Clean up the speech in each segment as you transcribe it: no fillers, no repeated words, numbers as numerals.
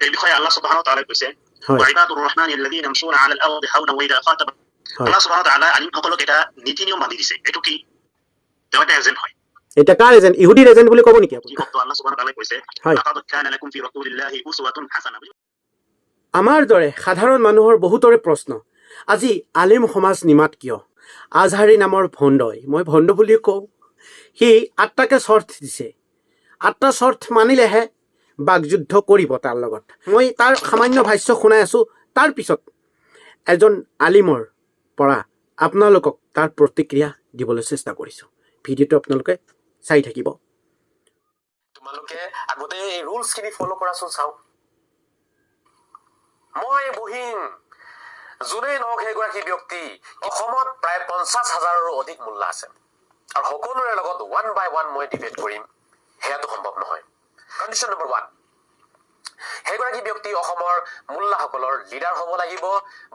এই বিষয়ে আল্লাহ সুবহানাহু ওয়া তাআলা কৈছে, وعباد الرحمن الذين يمشون على الأرض هونا وإذا خاطب। আল্লাহ সুবহানাহু ওয়া তাআলা আলিমসকলক এটা নীতি নিয়ম বান্ধি দিছে। এইটো কি? তেওঁ এটা এজেণ্ট হয়। এতিয়া কাৰ এজেণ্ট? ইহুদিৰ এজেণ্ট বুলি ক'ব নেকি আপুনি? কি শব্দ আল্লাহ সুবহানাহু ওয়া তাআলাই কৈছে, لقد كان لكم في رسول الله أسوة حسنة। আমাৰ দৰে সাধাৰণ মানুহৰ বহুতৰে প্ৰশ্ন, আজি আলিম সমাজ নিমাত কিয়? আজহাৰী নামৰ ভণ্ডই, মই ভণ্ড বুলিয়ে কওঁ, সি আঠটাকে চৰ্ত দিছে। 8টা চৰ্ত মানিলেহে বাকযুদ্ধ কৰিব তাৰ লগত। মই তাৰ সামান্য ভাষ্য শুনাই আছোঁ, তাৰপিছত এজন আলিমৰ পৰা আপোনালোকক তাৰ প্ৰতিক্ৰিয়া দিবলৈ চেষ্টা কৰিছোঁ। ভিডিঅ'টো আপোনালোকে চাই থাকিব। তোমালোকে আগতে এই ৰুলছ খিনি ফ'ল' কৰাচোন চাওঁ। মই বহিম, যোনেই নহওক সেইগৰাকী ব্যক্তি। অসমত প্ৰায় 50 হাজাৰৰো অধিক মোল্লা আছে আৰু সকলোৰে লগত ওৱান বাই ওৱান মই ডিবেট কৰিম, সেয়াটো সম্ভৱ নহয়। কণ্ডিশ্যন নম্বৰ 1, সেইগৰাকী ব্যক্তি অসমৰ মোল্লাসকলৰ লিডাৰ হ'ব লাগিব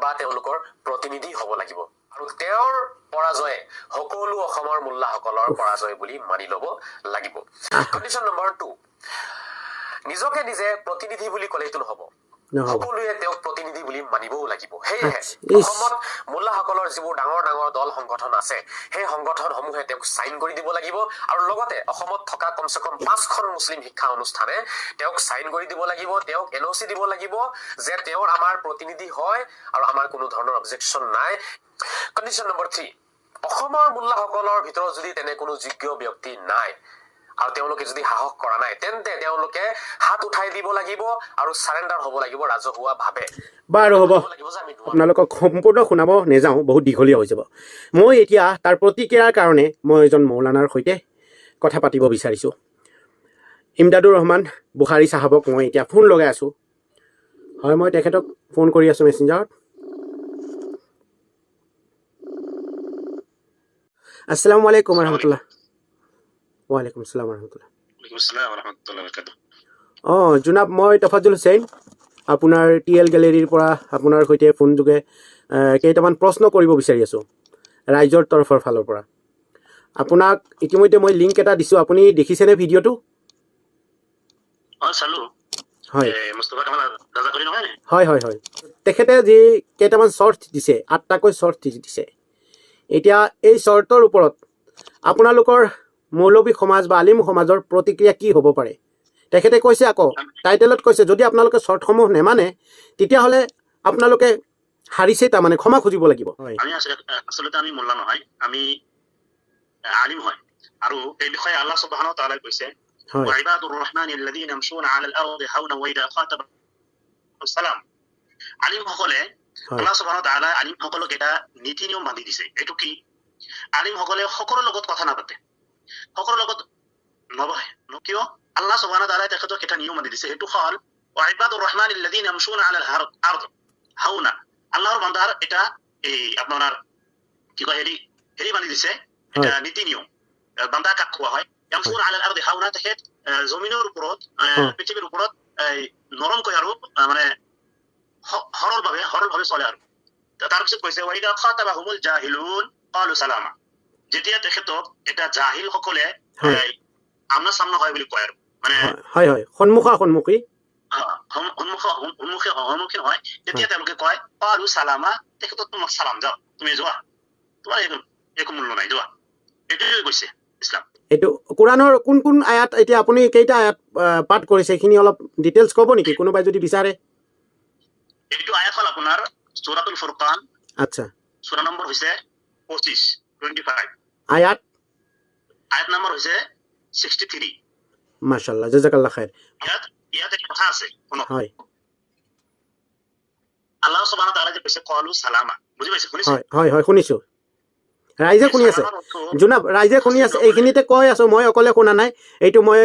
বা তেওঁলোকৰ প্ৰতিনিধি হ'ব লাগিব আৰু তেওঁৰ পৰাজয়ে সকলো অসমৰ মোল্লাসকলৰ পৰাজয় বুলি মানি ল'ব লাগিব। কণ্ডিশ্যন নম্বৰ 2, নিজকে নিজে প্ৰতিনিধি বুলি ক'লেইতো নহ'ব। নহ'ব। সকলোৱে তেওঁক প্ৰতিনিধি বুলি মানিবও লাগিব। সেয়েহে আচ্ছা, ইছ। অসমত মোল্লাসকলৰ যিবোৰ ডাঙৰ ডাঙৰ দল সংগঠন আছে, সেই সংগঠনসমূহে তেওঁক চাইন কৰি দিব লাগিব আৰু লগতে অসমত থকা কমচে কম পাঁচখন মুছলিম শিক্ষা অনুষ্ঠানে তেওঁক চাইন কৰি দিব লাগিব, তেওঁক এনঅ'চি দিব লাগিব যে তেওঁৰ আমাৰ প্ৰতিনিধি হয় আৰু আমাৰ কোনো ধৰণৰ অবজেকশ্যন নাই। কণ্ডিশ্যন নম্বৰ 3, অসমৰ মোল্লাসকলৰ ভিতৰত যদি তেনে কোনো যোগ্য ব্যক্তি নাই আৰু তেওঁলোকে যদি সাহস কৰা নাই, তেন্তে তেওঁলোকে হাত উঠাই দিব লাগিব আৰু চাৰেণ্ডাৰ হ'ব লাগিব ৰাজহুৱা ভাৱে। বাৰু, হ'ব। লাগিব যে আমি নোৱাৰো। আপোনালোকক সম্পূৰ্ণ শুনাব নেযাওঁ, বহুত দীঘলীয়া হৈ যাব। মই এতিয়া তাৰ প্ৰতিক্ৰিয়াৰ কাৰণে মই এজন মৌলানাৰ সৈতে কথা পাতিব বিচাৰিছোঁ। ইমদাদুৰ ৰহমান বুখাৰী চাহাবক মই এতিয়া ফোন লগাই আছোঁ। হয়, মই তেখেতক ফোন কৰি আছোঁ মেছেঞ্জাৰত। আসসালামু আলাইকুম ৰহমতুল্লাহ। ৱালাইকুম আসসালাম ৰহমতুল্লাহ। ওয়ালাইকুম আসসালাম ওয়া ৰাহমাতুল্লাহি ওয়া বাৰাকাতুহু। অঁ জোনাব, মই তফাজুল হুছেইন, আপোনাৰ টি এল গেলেৰীৰ পৰা আপোনাৰ সৈতে ফোনযোগে কেইটামান প্ৰশ্ন কৰিব বিচাৰি আছোঁ ৰাইজৰ তৰফৰ ফালৰ পৰা। আপোনাক ইতিমধ্যে মই লিংক এটা দিছোঁ, আপুনি দেখিছেনে ভিডিঅ'টো? অ, চালো। হয়। মুস্তফা কামাল ৰাজাকৰী নহয়? হয়, তেখেতে যি কেইটামান চৰ্ত দিছে, 8টাকৈ চৰ্ত দিছে, এতিয়া এই চৰ্তৰ ওপৰত আপোনালোকৰ মৌলবী সমাজ বা আলিম সমাজৰ প্ৰতিক্ৰিয়া কি হ'ব পাৰে? তেখেতে কৈছে, আকৌ টাইটেলত কৈছে, যদি আপোনালোকে চৰ্তসমূহ নেমানে তেতিয়াহ'লে আপোনালোকে হাৰিছে, তাৰমানে ক্ষমা খুজিব লাগিব। হয়। আমি আচলতে আমি মোল্লা নহয়, আমি আলিম হয় আৰু এই বিষয়ে আল্লাহ সুবহানাহু ওয়া তাআলাই কৈছে, وعباد الرحمن الذين يمشون على الأرض هونا وإذا خاطبهم সালাম। আলিমসকলে আল্লাহ সুবহানাহু ওয়া তাআলা আলিমসকলক এটা নীতি নিয়ম বান্ধি দিছে। এইটো কি? আলিমসকলে সকলোৰ লগত কথা নাপাতে, সকলোৰ লগত নবহে। কিয়? আল্লাহ সুবহানাহু ওয়া তাআলাই তেখেতক এটা নিয়ম বান্ধি দিছে। সেইটো হ'ল وعباد الرحمن الذين يمشون على الأرض هونا। আল্লাহৰ বান্দাৰ এটা এই আপোনাৰ কি কয় হেৰি হেৰি বান্ধি দিছে, এটা নীতি নিয়ম। বান্দা কাক কোৱা হয়? يمشون على الأرض هونا, তেখেত জমিনৰ ওপৰত, পৃথিৱীৰ ওপৰত এই নৰমকৈ আৰু মানে সৰলভাৱে চলে। আৰু তাৰপিছত কৈছে, وإذا خاطبهم الجاهلون قالوا سلاما। যেতিয়া তেখেতক এটা জাহিল সকলে আমনা সামনা হয় বুলি কয় আৰু মানে হয় হয় সন্মুখা সন্মুখী। সন্মুখীন হয়, তেতিয়া তেওঁলোকে কয় قالوا سلاما, তেখেতক তোমাক চালাম, যাও তুমি যোৱা, তোমাৰ একো মূল্য নাই, যোৱা। এইটোৱে কৈছে ইছলাম। এইটো কোৰাণৰ কোন কোন আয়াত? এতিয়া আপুনি কেইটা আয়াত পাঠ কৰিছে, এইখিনি অলপ ডিটেইলছ ক'ব নেকি, কোনোবাই যদি বিচাৰে? এইটো আয়াত হ'ল আপোনাৰ সূৰাতুল ফুৰকান। সূৰা নম্বৰ হৈছে 25, 25। আয়াত? আয়াত নম্বৰ হৈছে 63। মাশাল্লাহ, জাজাকাল্লাহ খাইৰ। ইয়াত এটা কথা আছে, শুনক। হয়। আল্লাহ সুবহানাহু ওয়া তাআলা যে কৈছে قالوا سلاما, বুজি পাইছে, শুনিছে? হয়, শুনিছোঁ, ৰাইজে শুনি আছে। সালামাৰ অৰ্থ জোনাব, ৰাইজে শুনি আছে, এইখিনিতে কৈ আছোঁ, মই অকলে শুনা নাই। এইটো মই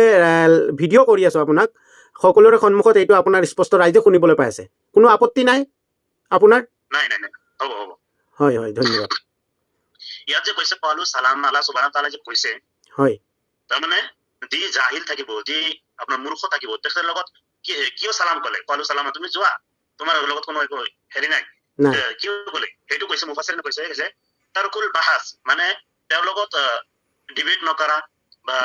ভিডিঅ' কৰি আছোঁ আপোনাক সকলোৰে সন্মুখত। এইটো আপোনাৰ স্পষ্ট ৰাইজে শুনিবলৈ পাই আছে। কোনো আপত্তি নাই আপোনাৰ? নাই নাই নাই, হ'ব হ'ব। হয়, ধন্যবাদ। ইয়াত যে কৈছে قالوا سلاما, আল্লাহ সুবহানাহু ওয়া তাআলা যে কৈছে, তাৰমানে যি জাহিল থাকিব, যি আপোনাৰ মূৰ্খ থাকিব, তেখেতৰ লগত কিয় চালাম ক'লে? قالوا سلاما, তুমি যোৱা, তোমাৰ লগত কোনো একো হেৰি নাই। নাই। কিয় ক'লে সেইটো কৈছে, মুফাসসিৰিনে কৈছে যে ترك البحث, মানে তেওঁৰ লগত ডিবেট নকৰা বা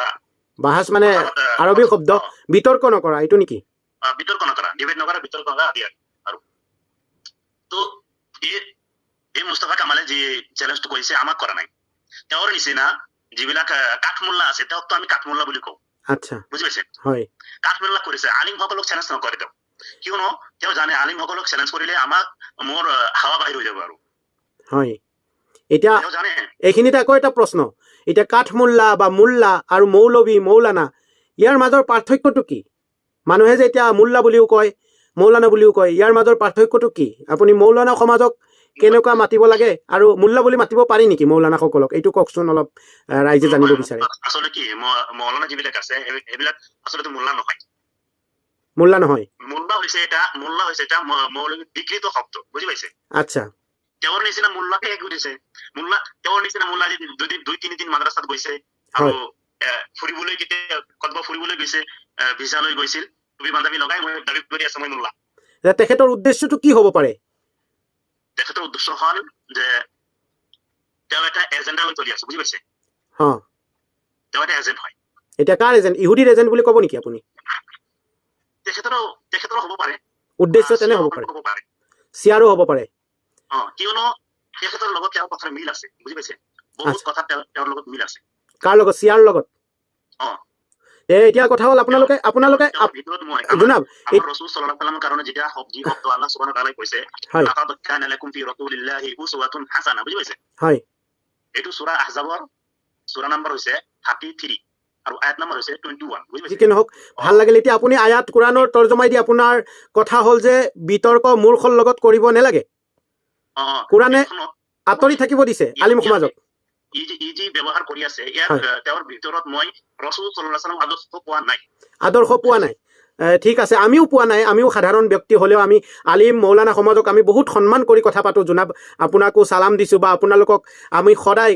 বাহাজ মানে কথা আৰবী শব্দ, বিতৰ্ক নকৰা, এইটো নেকি? বিতৰ্ক নকৰা, ডিবেট নকৰা, বিতৰ্ক নকৰা আদি আৰু। তো এই মুস্তফা কামালে যি চেলেঞ্জটো কৰিছে আমাক কৰা নাই। তেওঁৰ নিচিনা যিবিলাক কাঠমোল্লা আছে, তেওঁকতো আমি কাঠমোল্লা বুলি কওঁ। আচ্ছা, বুজি পাইছে? হয়। কাঠমোল্লা কৰিছে, আলিমসকলক চেলেঞ্জ নকৰে তেওঁ। কিয়নো তেওঁ জানে আলিমসকলক চেলেঞ্জ কৰিলে আমাক মোৰ হাৱা বাহিৰ হৈ যাব আৰু। হয়, এতিয়া তেওঁ জানে। এইখিনিতে আকৌ এটা প্ৰশ্ন, এতিয়া কাঠমোল্লা বা মোল্লা আৰু মৌলবী মৌলানা ইয়াৰ মাজৰ পাৰ্থক্যটো কি? মানুহে যে এতিয়া মোল্লা বুলিও কয়, মৌলানা বুলিও কয়, ইয়াৰ মাজৰ পাৰ্থক্যটো কি? আপুনি মৌলানা সমাজক কেনেকুৱা মাতিব লাগে আৰু মোল্লা বুলি মাতিব পাৰি নেকি মৌলানাসকলক? এইটো কওকচোন অলপ, ৰাইজে জানিব বিচাৰে। আচলতে কি, মৌলানা যিবিলাক আছে সেইবিলাক আচলতে মোল্লা নহয়। মোল্লা নহয়। মোল্লা হৈছে এটা মৌলবী বিকৃত শব্দ, বুজি পাইছে? আচ্ছা। তেওঁৰ নিচিনা মোল্লাকে শেষ কৰিছে। মোল্লা, তেওঁৰ নিচিনা মোল্লা যদি দুদিন 2-3 দিন মাদ্ৰাছাত গৈছে আৰু ফুৰিবলৈ কেতিয়া ক'ৰবাত ফুৰিবলৈ গৈছে, ভিছা লৈ গৈছিল, টুপি পাঞ্জাবী লগাই মই দাবী কৰি আছে মই মোল্লা। এতিয়া তেখেতৰ উদ্দেশ্যটো কি হ'ব পাৰে? তেখেতৰ উদ্দেশ্য হ'ল যে তেওঁ এটা এজেণ্ডা লৈ চলি আছে, বুজি পাইছে? তেওঁ এটা এজেণ্ট হয়। এতিয়া কাৰ এজেণ্ট? ইহুদীৰ এজেণ্ট বুলি ক'ব নেকি আপুনি? তেখেতৰো হ'ব পাৰে। উদ্দেশ্য তেনে হ'ব পাৰে। হ'ব পাৰে। চিয়াৰো হ'ব পাৰে। অ, কিয়নো তেখেতৰ লগত তেওঁৰ কথাৰ মিল আছে, বুজি পাইছে? বহুত কথা তেওঁৰ লগত মিল আছে। কাৰ লগত? চিয়াৰ লগত? অ। এতিয়া কথা হ'ল আপোনালোকে আপোনালোকে তেওঁৰ ভিতৰত মই জনাব আমাৰ ৰসূল সাল্লাল্লাহু আলাইহি ওয়াসাল্লামৰ কাৰণে যেতিয়া যি শব্দ আল্লাহ সুবহানাহু ওয়া তাআলাই কৈছে, হয়। লাকাদ কানা লাকুম ফি ৰাসূলিল্লাহি উছৱাতুন হাসানা, বুজি পাইছে? হয়। এইটো সূৰা আহজাবৰ সূৰা নম্বৰ হৈছে 33 আৰু আয়াত নম্বৰ হৈছে 21, বুজি পাইছে? যি কি নহওক, ভাল লাগিল। এতিয়া আপুনি আয়াত কোৰাণৰ তৰ্জমাই দি আপোনাৰ কথা হ'ল যে বিতৰ্ক মূৰ্খৰ লগত কৰিব নালাগে। অ। কোৰাণে এইখনত আঁতৰি থাকিব দিছে আলিম সমাজক। ই যি ব্যৱহাৰ কৰি আছে ইয়াৰ তেওঁৰ ভিতৰত মই ৰসূল সাল্লাল্লাহু আলাইহি ওয়াসাল্লাম আদৰ্শ পোৱা নাই। আদৰ্শ পোৱা নাই। ঠিক আছে, আমিও পোৱা নাই। আমিও সাধাৰণ ব্যক্তি হ'লেও আমি আলিম মৌলানা সমাজক আমি বহুত সন্মান কৰি কথা পাতোঁ। জনাব, আপোনাকো চালাম দিছোঁ বা আপোনালোকক আমি সদায়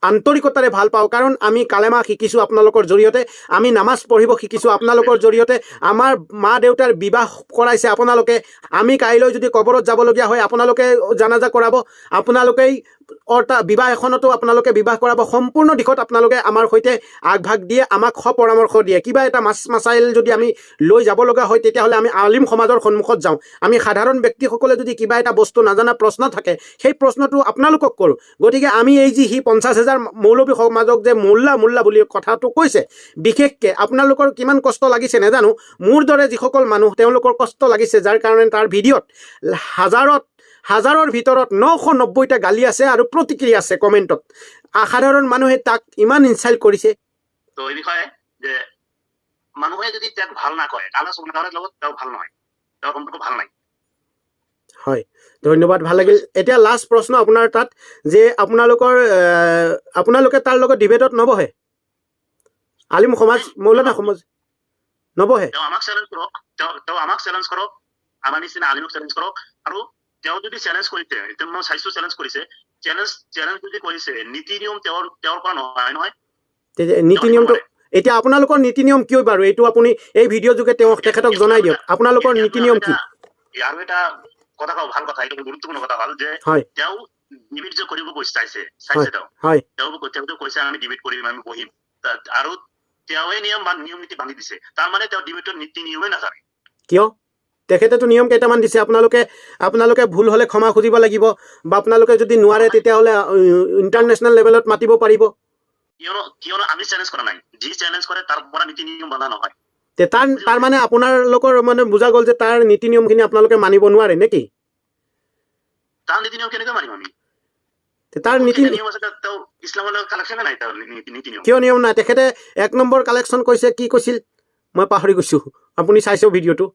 আন্তৰিকতাৰে ভাল পাওঁ, কাৰণ আমি কালেমা শিকিছোঁ আপোনালোকৰ জৰিয়তে, আমি নামাজ পঢ়িব শিকিছোঁ আপোনালোকৰ জৰিয়তে, আমাৰ মা দেউতাৰ বিবাহ কৰাইছে আপোনালোকে। আমি কাইলৈ যদি কবৰত যাবলগীয়া হয় আপোনালোকে জানাজা কৰাব, আপোনালোকেই অৰ্থাৎ বিবাহ এখনতো আপোনালোকে বিবাহ কৰাব। সম্পূৰ্ণ দিশত আপোনালোকে আমাৰ সৈতে আগভাগ দিয়ে, আমাক সপৰামৰ্শ দিয়ে। কিবা এটা মাছাইল যদি আমি লৈ যাব লগা হয় তেতিয়াহ'লে আমি আলিম সমাজৰ সন্মুখত যাওঁ। আমি সাধাৰণ ব্যক্তিসকলে যদি কিবা এটা বস্তু নাজানা প্ৰশ্ন থাকে, সেই প্ৰশ্নটো আপোনালোকক কৰোঁ। গতিকে আমি এই যি সি 50,000 মৌলবী সমাজক যে মোল্লা মোল্লা বুলি কথাটো কৈছে, বিশেষকৈ আপোনালোকৰ কিমান কষ্ট লাগিছে নাজানো, মোৰ দৰে যিসকল মানুহ তেওঁলোকৰ কষ্ট লাগিছে, যাৰ কাৰণে তাৰ ভিডিঅ'ত হাজাৰৰ ভিতৰত 990টা গালি আছে আৰু প্ৰতিক্ৰিয়া আছে কমেণ্টত। সাধাৰণ মানুহে তাক ইমান ইনচাল্ট কৰিছে। তো এই বিষয়ে যে মানুহে যদি তেওঁক ভাল নাকয়, আল্লাহ সুবহানাহু ওয়া তাআলাৰ লগত তেওঁ ভাল নহয়, তেওঁৰ সম্পৰ্ক ভাল নাই। হয়, ধন্যবাদ, ভাল লাগিল। এতিয়া লাষ্ট প্ৰশ্ন আপোনাৰ তাত যে আপোনালোকে তাৰ লগত ডিবেটত নবহে? আলিম সমাজ, মৌলানা সমাজ নবহে? তেওঁ আমাক চেলেঞ্জ কৰক, তেওঁ আমাক চেলেঞ্জ কৰক, আমাৰ নিচিনা আলিমক চেলেঞ্জ কৰক। আৰু তেওঁ যদি চেলেঞ্জ কৰিছে, এতিয়া মই চাইছো চেলেঞ্জ কৰিছে, চেলেঞ্জ যদি কৰিছে, নীতি নিয়ম তেওঁৰ পৰা নহয় নহয়। তেতিয়া নীতি নিয়মটো, এতিয়া আপোনালোকৰ নীতি নিয়ম কি বাৰু, এইটো আপুনি এই ভিডিঅ' যোগে তেখেতক জনাই দিয়ক, আপোনালোকৰ নীতি নিয়ম কি? আৰু এটা কথা কওঁ, ভাল কথা, এইটো গুৰুত্বপূৰ্ণ কথা হ'ল যে তেওঁ ডিবেট যে কৰিব চাইছে তেওঁ তেওঁ কৈছে আমি ডিবেট কৰিম, আমি বহিম, আৰু তেওঁৱে নিয়ম বা নিয়ম নীতি বান্ধি দিছে, তাৰ মানে তেওঁ ডিবেটৰ নীতি নিয়মে নাজানে। কিয়? তেখেতেতো নিয়ম কেইটামান দিছে। আপোনালোকে ভুল হ'লে ক্ষমা খুজিব লাগিব, বা আপোনালোকে যদি নোৱাৰে তেতিয়াহ'লে ইণ্টাৰনেশ্যনেল লেভেলত মাতিব পাৰিব। কিয়নো আমি চেলেঞ্জ কৰা নাই, যি চেলেঞ্জ কৰে তাৰ পৰা নীতি নিয়ম বান্ধা নহয়। তে তাৰ মানে আপোনালোকৰ মানে বুজা গ'ল যে তাৰ নীতি নিয়মখিনি আপোনালোকে মানিব নোৱাৰে নেকি? তাৰ নীতি নিয়ম কেনেকৈ মানিম আমি? তে তাৰ নীতি নিয়ম আছে, তেওঁ ইছলামৰ লগত কানেকশ্যনে নাই তাৰ নীতি নিয়ম। কিয় নিয়ম নাই? তেখেতে 1 নম্বৰ কালেকশ্যন কৈছে, কি কৈছিল মই পাহৰি গৈছোঁ, আপুনি চাইছে ভিডিঅ'টো।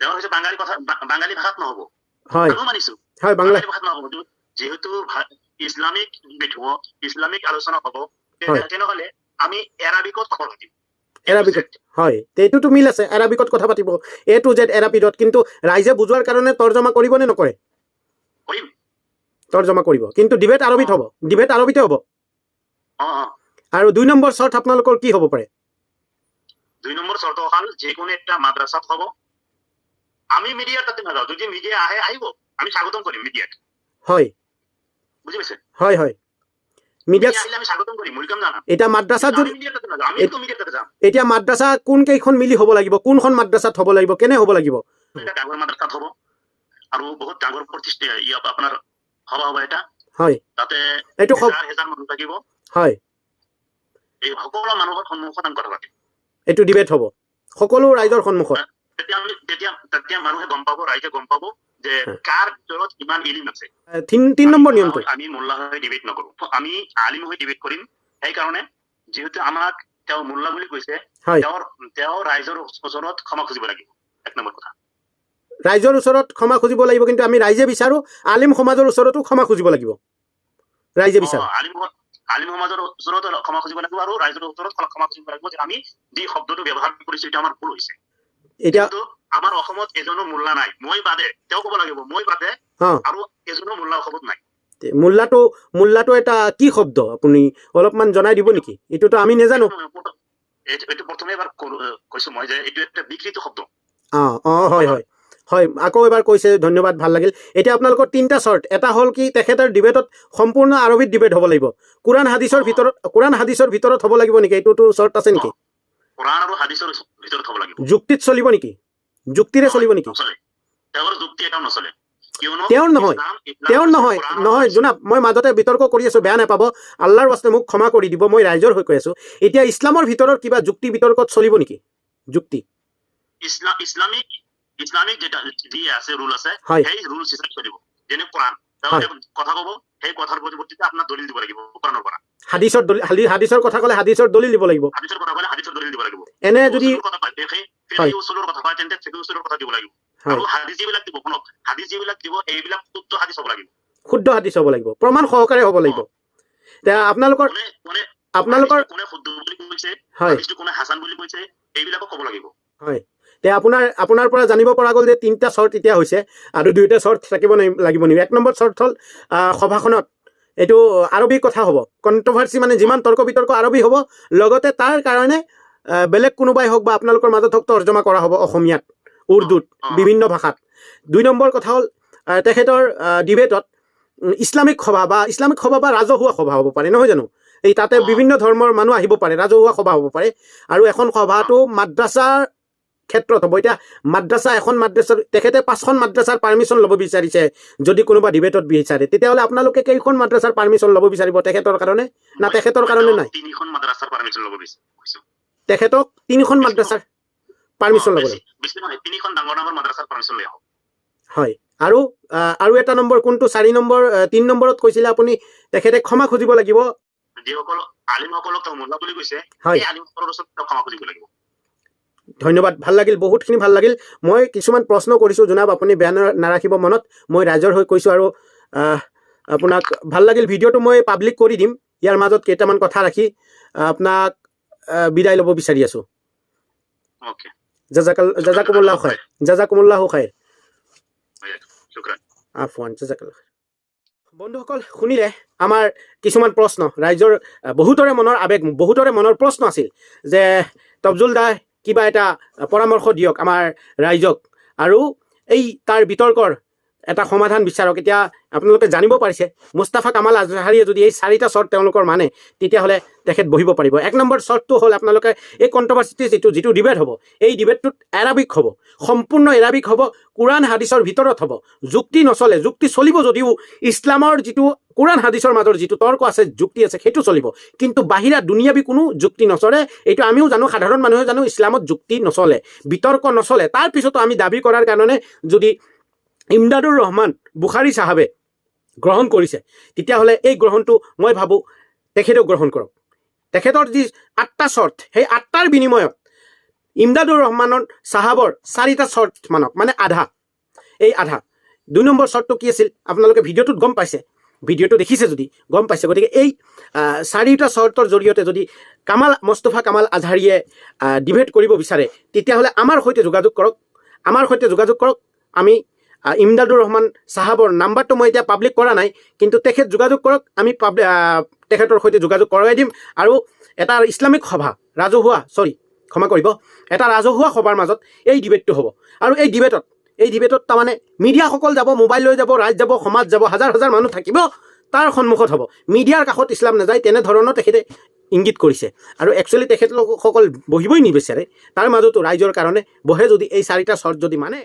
তেওঁ হৈছে বাঙালী কথা, বাঙালী ভাষাত নহ'ব। আমিও মানিছো। হয়, বাংলা বাঙালী ভাষাত নহ'ব। যিহেতু ইছলামিক ডিবেট হ'ব, ইছলামিক আলোচনা হ'ব, তেনেহ'লে আমি এৰাবিকত কথা পাতিম। এৰাবিকত, হয়, এইটোতো মিল আছে, এৰাবিকত কথা পাতিব, এ টু জেড এৰাবিকত। কিন্তু ৰাইজে বুজোৱাৰ কাৰণে তৰ্জমা কৰিব নে নকৰে? কৰিম। তৰ্জমা কৰিব, কিন্তু ডিবেট আৰবিত হ'ব, ডিবেট আৰবিতে হ'ব। অ। আৰু 2 নম্বৰ চৰ্ত আপোনালোকৰ কি হ'ব পাৰে? 2 নম্বৰ চৰ্ত হ'ল যিকোনো এটা মাদ্ৰাছাত হ'ব, আমি মিডিয়াৰ তাতে নাযাওঁ, যদি মিডিয়া আহে আহিব, আমি স্বাগতম কৰিম মিডিয়াক। বুজি পাইছে? হয়, হয়। মিডিয়াক মিডিয়া আহিলে আমি স্বাগতম কৰিম, welcome জনাম। এতিয়া মাদ্ৰাছাত যদি আমি মিডিয়াৰ তাতে নাযাওঁ, আমিতো মিডিয়াৰ তাতে যাম। এতিয়া মাদ্ৰাছা কোন কেইখন মিলি হ'ব লাগিব, কোনখন মাদ্ৰাছাত হ'ব লাগিব, কেনে হ'ব লাগিব? এটা ডাঙৰ মাদ্ৰাছাত হ'ব আৰু বহুত ডাঙৰ প্ৰতিষ্ঠা আপোনাৰ সভা হ'ব এটা। হয়। তাতে এইটো হেজাৰ হেজাৰ মানুহ থাকিব। হয়। এই সকলো মানুহৰ সন্মুখত আমি কথা পাতিম। এইটো ডিবেট হ'ব সকলো ৰাইজৰ সন্মুখত। তেতিয়া আমি তেতিয়া তেতিয়া মানুহে গম পাব, ৰাইজে গম পাব যে কাৰ ভিতৰত কিমান ইলিম আছে। তিনি নম্বৰ নিয়মটো আমি মোল্লা হৈ ডিবেট নকৰো, আমি আলিম হৈ ডিবেট কৰিম। সেইকাৰণে যিহেতু আমাক তেওঁ মোল্লা বুলি কৈছে, তেওঁ ৰাইজৰ ওচৰত ক্ষমা খুজিব লাগিব, এক নম্বৰ কথা। ৰাইজৰ ওচৰত ক্ষমা খুজিব লাগিব, কিন্তু আমি ৰাইজে বিচাৰো আলিম সমাজৰ ওচৰতো ক্ষমা খুজিব লাগিব, ৰাইজে বিচাৰো। আলিম সমাজৰ ওচৰত ক্ষমা খুজিব লাগিব আৰু ৰাইজৰ ওচৰত ক্ষমা খুজিব লাগিব যে আমি যি শব্দটো ব্যৱহাৰ কৰিছো এইটো আমাৰ ভুল হৈছে। এতিয়া আমাৰ অসমত এজনো মোল্লা নাই, মই বাদে, তেওঁ ক'ব লাগিব মই বাদে আৰু এজনো মোল্লা অসমত নাই। মোল্লাটো এটা কি শব্দ আপুনি অলপমান জনাই দিব নেকি? এইটোতো আমি নেজানো। এইটো প্ৰথমে এবাৰ কৈছো মই যে এইটো এটা বিকৃত শব্দ। হয় হয় হয়, আকৌ এবাৰ কৈছে, ধন্যবাদ, ভাল লাগিল। এতিয়া আপোনালোকৰ তিনিটা চৰ্ট, এটা হ'ল কি তেখেতৰ ডিবেটত সম্পূৰ্ণ আৰবীত ডিবেট হ'ব লাগিব, কোৰাণ হাদিছৰ ভিতৰত, কোৰাণ হাদিছৰ ভিতৰত হ'ব লাগিব নেকি? এইটোতো চৰ্ট আছে নেকি? কোৰাণ আৰু হাদিছৰ ভিতৰত হ'ব লাগিব। যুক্তিত চলিব নেকি? যুক্তিৰে চলিব নেকি? তেওঁৰ যুক্তি এটাও নচলে। তেওঁৰ নহয়, তেওঁৰ নহয়, নহয় জনাব, মই মাজতে বিতৰ্ক কৰি আছোঁ, বেয়া নাপাব, আল্লাহৰ ৱাস্তে মোক ক্ষমা কৰি দিব, মই ৰাইজৰ হৈ কৈ আছোঁ। এতিয়া ইছলামৰ ভিতৰত কিবা যুক্তি বিতৰ্কত চলিব নেকি? যুক্তি ইছলামিক যেটা যি আছে ৰুল আছে, সেই ৰুলছ হিচাপে চলিব। যেনে কোৰাণ কথা ক'ব, সেই কথাৰ পৰিৱৰ্তিতে আপোনাক দলিল দিব লাগিব কোৰাণৰ পৰা। হাদিছৰ দলিল, হাদিছৰ কথা ক'লে হাদিছৰ দলিল দিব লাগিব। হাদিছৰ কথা ক'লে হাদিছৰ দলিল দিব লাগিব। এনে যদি উচুলৰ কথা কয় তেন্তে ফিকহ উচুলৰ কথা দিব লাগিব। আৰু হাদিছ যিবিলাক দিব, শুনক, হাদিছ যিবিলাক দিব এইবিলাক শুদ্ধ হাদিছ হ'ব লাগিব। শুদ্ধ হাদিছ হ'ব লাগিব, প্ৰমাণ সহকাৰে হ'ব লাগিব। এতিয়া আপোনালোকৰ আপোনালোকৰ কোনে শুদ্ধ বুলি কৈছে, হাদিছটো কোনে হাছান বুলি কৈছে, এইবিলাকো ক'ব লাগিব। হয়। তে আপোনাৰ পৰা জানিব পৰা গ'ল যে তিনিটা চৰ্ট এতিয়া হৈছে আৰু দুয়োটা চৰ্ট থাকিব লাগিব নেকি? এক নম্বৰ চৰ্ট হ'ল সভাখনত এইটো আৰবী কথা হ'ব, কণ্ট্ৰভাৰ্চি মানে যিমান তৰ্ক বিতৰ্ক আৰবী হ'ব, লগতে তাৰ কাৰণে বেলেগ কোনোবাই হওক বা আপোনালোকৰ মাজত হওক তৰ্জমা কৰা হ'ব অসমীয়াত, উৰ্দুত, বিভিন্ন ভাষাত। দুই নম্বৰ কথা হ'ল তেখেতৰ ডিবেটত ইছলামিক সভা বা ইছলামিক সভা বা ৰাজহুৱা সভা হ'ব পাৰে, নহয় জানো? এই তাতে বিভিন্ন ধৰ্মৰ মানুহ আহিব পাৰে, ৰাজহুৱা সভা হ'ব পাৰে। আৰু এখন সভাটো মাদ্ৰাছাৰ ক্ষেত্ৰত হ'ব। এতিয়া মাদ্ৰাছা এখন মাদ্ৰাছাৰ তেখেতে 5খন মাদ্ৰাছাৰ পাৰ্মিশ্যন ল'ব বিচাৰিছে, যদি কোনোবা ডিবেটত বিচাৰে তেতিয়াহ'লে আপোনালোকে কেইখন মাদ্ৰাছাৰ পাৰ্মিশ্যন ল'ব বিচাৰিব তেখেতৰ কাৰণে? না তেখেতৰ কাৰণে নাই, তিনিখন মাদ্ৰাছাৰ পাৰ্মিশ্যন ল'ব বিচাৰিছো। তেখেতক তিনিখন মাদ্ৰাছাৰ পাৰ্মিশ্যন ল'ব লাগিব। তিনিখন ডাঙৰ ডাঙৰ মাদ্ৰাছাৰ পাৰ্মিশ্যন লৈ আহক। হয়। আৰু আৰু এটা নম্বৰ কোনটো, 4 নম্বৰ 3 নম্বৰত কৈছিলে আপুনি তেখেতে ক্ষমা খুজিব লাগিব। যিসকল আলিমসকলক তেওঁ মোল্লা বুলি কৈছে, সেই আলিমসকলৰ ওচৰত তেওঁ ক্ষমা খুজিব লাগিব। ধন্যবাদ, ভাল লাগিল, বহুতখিনি ভাল লাগিল। মই কিছুমান প্ৰশ্ন কৰিছোঁ জনাব, আপুনি বেয়া নাৰাখিব মনত, মই ৰাইজৰ হৈ কৈছোঁ। আৰু আপোনাক ভাল লাগিল, ভিডিঅ'টো মই পাব্লিক কৰি দিম, ইয়াৰ মাজত কেইটামান কথা ৰাখি আপোনাক বিদায় ল'ব বিচাৰি আছোঁ। জাজাকুমুল্লাহ খাইৰ, জাজাকুমুল্লাহ খাইৰ, আফৱান, জাজাকাল্লাহ। বন্ধুসকল, শুনিলে আমাৰ কিছুমান প্ৰশ্ন, ৰাইজৰ বহুতৰে মনৰ আৱেগ, বহুতৰে মনৰ প্ৰশ্ন আছিল যে তফজুল দাই কিবা এটা পৰামৰ্শ দিয়ক আমাৰ ৰাইজক আৰু এই তাৰ বিতৰ্কৰ এটা সমাধান বিচাৰক। এতিয়া আপোনালোকে জানিব পাৰিছে মুস্তাফা কামাল আজহাৰীয়ে যদি এই 4টা চৰ্ট তেওঁলোকৰ মানে, তেতিয়াহ'লে তেখেত বহিব পাৰিব। এক নম্বৰ চৰ্টটো হ'ল আপোনালোকে এই কণ্ট্ৰভাৰ্চিটি যিটো ডিবেট হ'ব, এই ডিবেটটোত এৰাবিক হ'ব, সম্পূৰ্ণ এৰাবিক হ'ব, কোৰাণ হাদিছৰ ভিতৰত হ'ব, যুক্তি নচলে। যুক্তি চলিব যদিও ইছলামৰ যিটো কোৰাণ হাদিছৰ মাজৰ যিটো তৰ্ক আছে, যুক্তি আছে, সেইটো চলিব, কিন্তু বাহিৰা দুনিয়াবী কোনো যুক্তি নচলে। এইটো আমিও জানো, সাধাৰণ মানুহে জানো, ইছলামত যুক্তি নচলে, বিতৰ্ক নচলে। তাৰপিছতো আমি দাবী কৰাৰ কাৰণে যদি ইমদাদুৰ ৰহমান বুখাৰী চাহাবে গ্ৰহণ কৰিছে, তেতিয়াহ'লে এই গ্ৰহণটো মই ভাবোঁ তেখেতেও গ্ৰহণ কৰক। তেখেতৰ যি 8টা চৰ্ট, সেই 8টাৰ বিনিময়ত ইমদাদুৰ ৰহমানৰ চাহাবৰ 4টা চৰ্ট মানক, মানে আধা, এই আধা। 2 নম্বৰ চৰ্টটো কি আছিল আপোনালোকে ভিডিঅ'টোত গম পাইছে, ভিডিঅ'টো দেখিছে যদি গম পাইছে। গতিকে এই 4টা চৰ্টৰ জৰিয়তে যদি মুস্তফা কামাল আজহাৰীয়ে ডিবেট কৰিব বিচাৰে, তেতিয়াহ'লে আমাৰ সৈতে যোগাযোগ কৰক, আমাৰ সৈতে যোগাযোগ কৰক। আমি ইমদাদুৰ ৰহমান চাহাবৰ নাম্বাৰটো মই এতিয়া পাব্লিক কৰা নাই, কিন্তু তেখেত যোগাযোগ কৰক, আমি তেখেতৰ সৈতে যোগাযোগ কৰাই দিম। আৰু এটা ইছলামিক সভা, ৰাজহুৱা, চৰি ক্ষমা কৰিব, এটা ৰাজহুৱা সভাৰ মাজত এই ডিবেটটো হ'ব। আৰু এই ডিবেটত তাৰমানে মিডিয়াসকল যাব, মোবাইল লৈ যাব, ৰাইজ যাব, সমাজ যাব, হাজাৰ হাজাৰ মানুহ থাকিব। তাৰ সন্মুখত হ'ব, মিডিয়াৰ কাষত ইছলাম নাযায়, তেনেধৰণৰ তেখেতে ইংগিত কৰিছে। আৰু একচুৱেলি তেখেতলোকসকল বহিবই নিবিচাৰে, তাৰ মাজতো ৰাইজৰ কাৰণে বহে যদি এই চাৰিটা চৰ্ত যদি মানে।